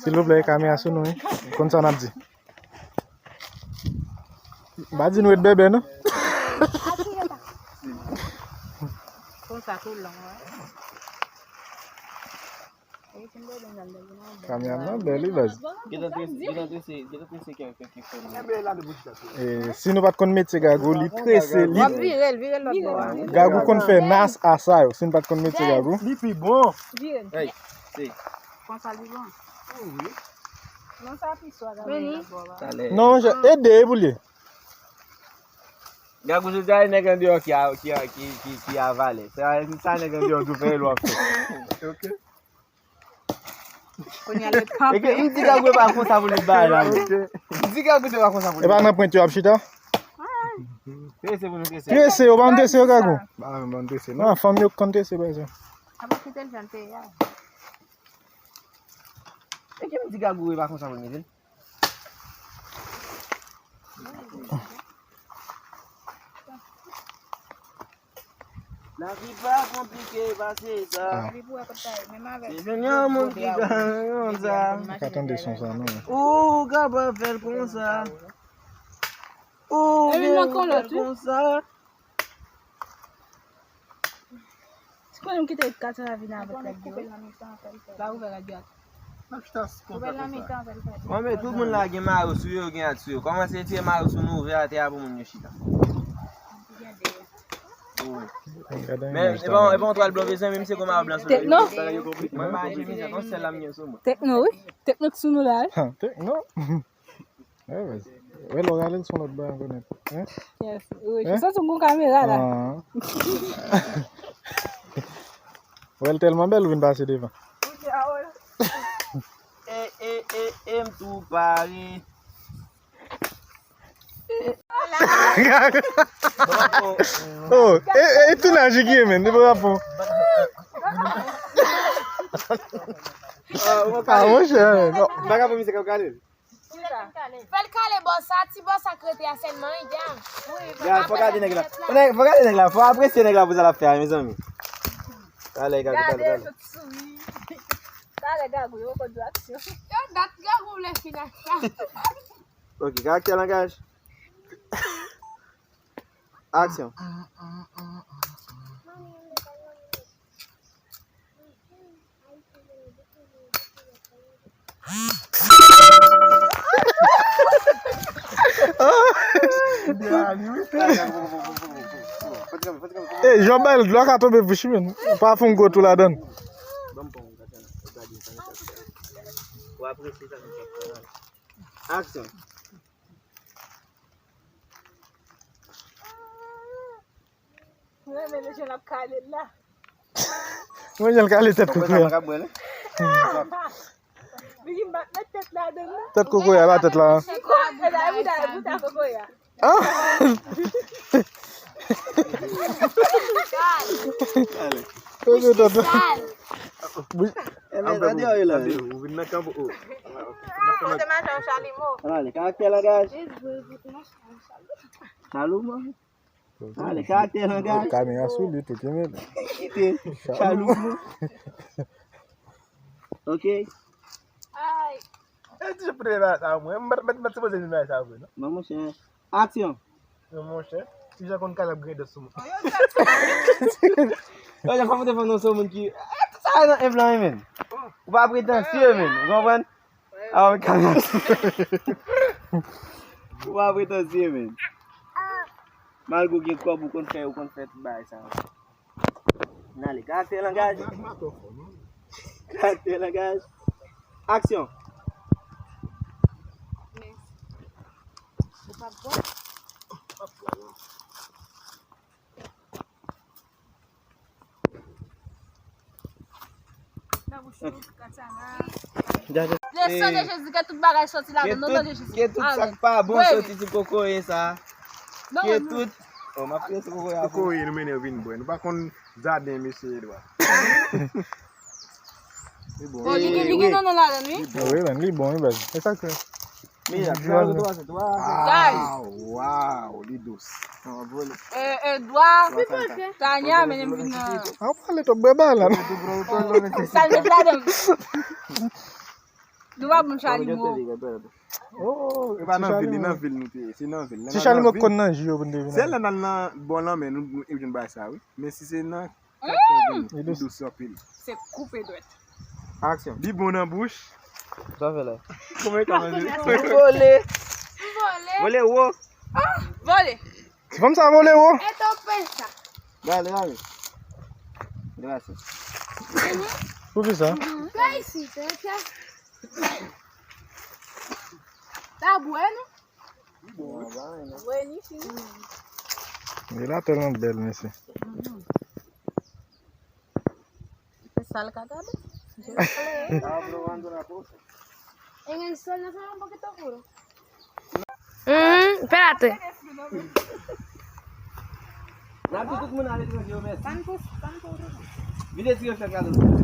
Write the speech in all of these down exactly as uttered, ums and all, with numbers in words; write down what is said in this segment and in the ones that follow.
Silvouplè, kamera sou nou, wi. Konn sa n ap di. M pa di nou ret bèbè, non? Konsa tou long, wi. Kamera nan bèl, wi, baz. Gentan trese, gentan trese, gentan trese kèk, kèk, kèk fè. E, si nou pa t konn metye Gagou, li trese, li. W ap vire l, vire l lòt bò a. Gagou konn fè nas a sa yo, si nou pa t konn metye Gagou. Li pi bon. Vire l. Hey, si. Konsa li bon. Non, sa pi swa Gagou lòt bò a. Non, ede pou li. Gagou, se sa nèg andeyò ki a, ki a, ki, ki, ki avale. Se sa nèg andeyò tou fè, l w ap fè. Ok. Kounye a, li panpe. E ke m di Gagou e pa konsa pou li bay la, wi. M di Gagou se pa konsa pou li bay. E pa nan pwent yo ap chita? Trese pou nou trese. Trese yo, pa nou trese yo, Gagou. Ba, ba nou trese, non. Nan, fanm yo k konn trese, pa egzanp. Apa kite l jan l te ye a. E ke m di Gagou e pa konsa pou li mete l. Lavi pa konplike pase sa. Se jwenn yon moun ki ka konsa. Ou kapab fè l konsa. Ou kapab fè l konsa. Si konnen m kite kat sa vin avèk lèt yo. La ouvè lèt yo. Bon, men tout moun la gen mayo sou yo, gen at sou yo. Kòmanse tire mayo sou nou, ouvè atè a pou moun yo chita. Men, e pa, e pa yon twal blan bezwen, men misye gon mayo blan sou li. Tekno. Mwen pa achte mizè, yon sèl la m gen sou mwen. Tekno, wi. Tekno k sou nou la, wi. Tekno. Wè, lè w rale l, se yon lòt bagay ankò nèt. Hein? Yes, wi. Hein? Sa sou gon kamera la. Ah. Wè, l tèlman bèl, ou vin pase devan. E, e, e, e, m tou pare. Oh, e, e, tounaj ki ye, men, li pa rapò. Ah, monchè, men. Bagay pou misye k ap gade l. Fè l kale bò sa, ti bò sa k rete a sèlman, wi, djam. Gad, fò gade nèg la. Fò gade nèg la, fò apresye nèg la pou sa l ap fè a, mezanmi. Talè, gade, talè, talè. Talè, Gagou, yo konn aksyon. Yo dat Gagou vle fin ak sa. Ok, karaktè langaj. Aksyon. Ey, jan w bay l dlo a ka tonbe vouch, men. Pa fè yon gwo tou ladan l. Aksyon. Mwen renmen jan l ap kale l la. Mwen jan l kale tèt kokoye a. Bigim bat met tèt ladan l la. Tèt kokoye a, pa tèt la. Bouda kokoye a. Ah! Kokoye tèt la. Ou vin nan kanpo. Karaktè langaj. Chalouman. Ale, karaktè langaj. Kamera sou li tou, ki men. Kite. Chalouman. Ok. Ay. E ti premye sa mwen, m pa, m pa, m pa sipoze vin nan sa vre, non? Non, monchè. Aksyon. Non, monchè. Ti jan konn kalab grede sou mwen. Yo, jan fòm te fè non sou moun ki, eh, tout sa nan env lan, men. Ou pa pretansye, men. Ou konprann? Ah, men kalab. Ou pa pretansye, men. Malgre w gen kòb, ou konn fè, ou konn fè tout bagay sa yo. N ale. Karaktè langaj. Karaktè langaj. Aksyon. Le san de Jezi, ke tout bagay soti ladan, non, non, de Jezi. Ke tout sa k pa bon soti sou kokoye sa. Ke tout. Oh, m ap prese kokoye a pou. Kokoye nou mennen yo vin bwè. Nou pa konn jaden mesye Edwa. Li bon. Bon, li gen, li gen non, non ladan, wi. Wi, men, li bon, wi, baz. E sa k fè. Mira, twa, twa, twa. Guys. Ah, wow, li dous. An vole. Eh, eh, dwa. Tanya, mennen m vin nan. An pale to bwè ba la. Sa l met ladan. Nou pa bon Chalimo. Oh, e pa nan vil, e nan vil nou te ye. Se nan vil. Ti Chalimo konn nan ji yo pou n te vin. Se lè n al nan bò lanmè nou, nou, nou jwenn bagay sa, wi. Men si se nan Li dous anpil. Se koupe dwèt. Aksyon. Li bon nan bouch. Sa fè la. Kòman e ka manje? Vole. Vole. Vole wo. Vole. Ti fanm sa vole wo. E to pen sa. Dale, dale. Gracias. Pou ki sa? Fè isi, te fè. Ta bwè nou? Vila tèlman bèl, mesye. Se sa l ka gade. E gen sol nan sa yon pokito kouro. Mhm, pè atè. N ap di tout moun aletranje yo mèsi.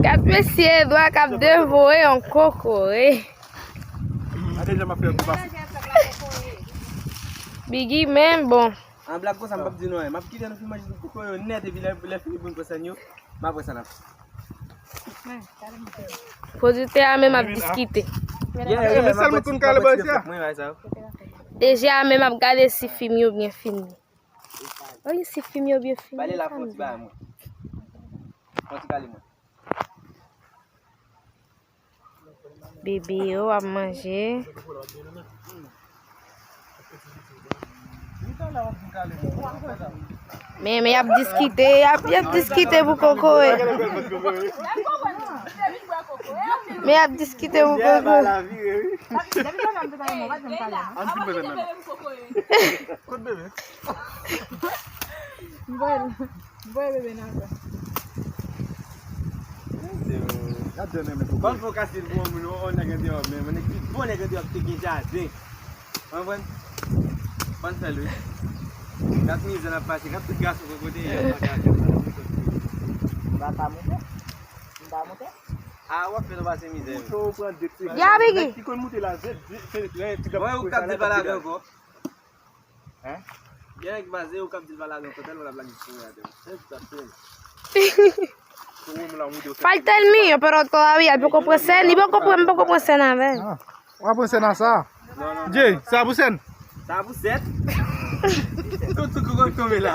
Gad mesye Edwa k ap devore yon kokoye. Gade jan m ap fè pou pase. Biggie, men bon. An blag konsa, m p ap di nou anyen. M ap kite nou fin manje tout kokoye yo nèt, epi lè, lè fini pou n pran sèn yo, m ap wè sa n ap fè. Pwodiktè a menm ap diskite. Yeah, yeah, m ap pran ti, m ap pran ti fèk mwen bay sa yo. D J a menm ap gade si fim yo byen fini. Wi, si fim yo byen fini. Bale la fon ti bagay mwen. Fon ti kale mwen. Bebe yo ap manje. Men, men y ap diskite, y ap, y ap diskite pou kokoye. Men y ap diskite pou kokoye. Kot bebe? M voye, m voye bebe nan sa. Ban fè w kase l pou yon moun, yon nèg andeyò, men yon nèg pi bon nèg andeyò ki te gen jaden. Ou konprann? Ban fè l wi. Gad mizè n ap pase, gad tout gason kokote yo. M pa ka monte. M pa monte. A, w ap fè nou pase mizè. Ya, Biggie. Nèg ki konn moute la, se, se, se, se, ou k ap di l pa lage ankò. Hein? Gen nèg baze ou k ap di l pa lage ankò, tèlman l ap lage sou atè. Fighten mi, yo pero todavía, li poko pran sèn, li poko pran, m poko pran sèn avè l. Ah, w ap pran sèn a sa? Non, non, Jay, non, sa pou sèn? Sa pou sèt. Tout, tout, tout, tonbe la.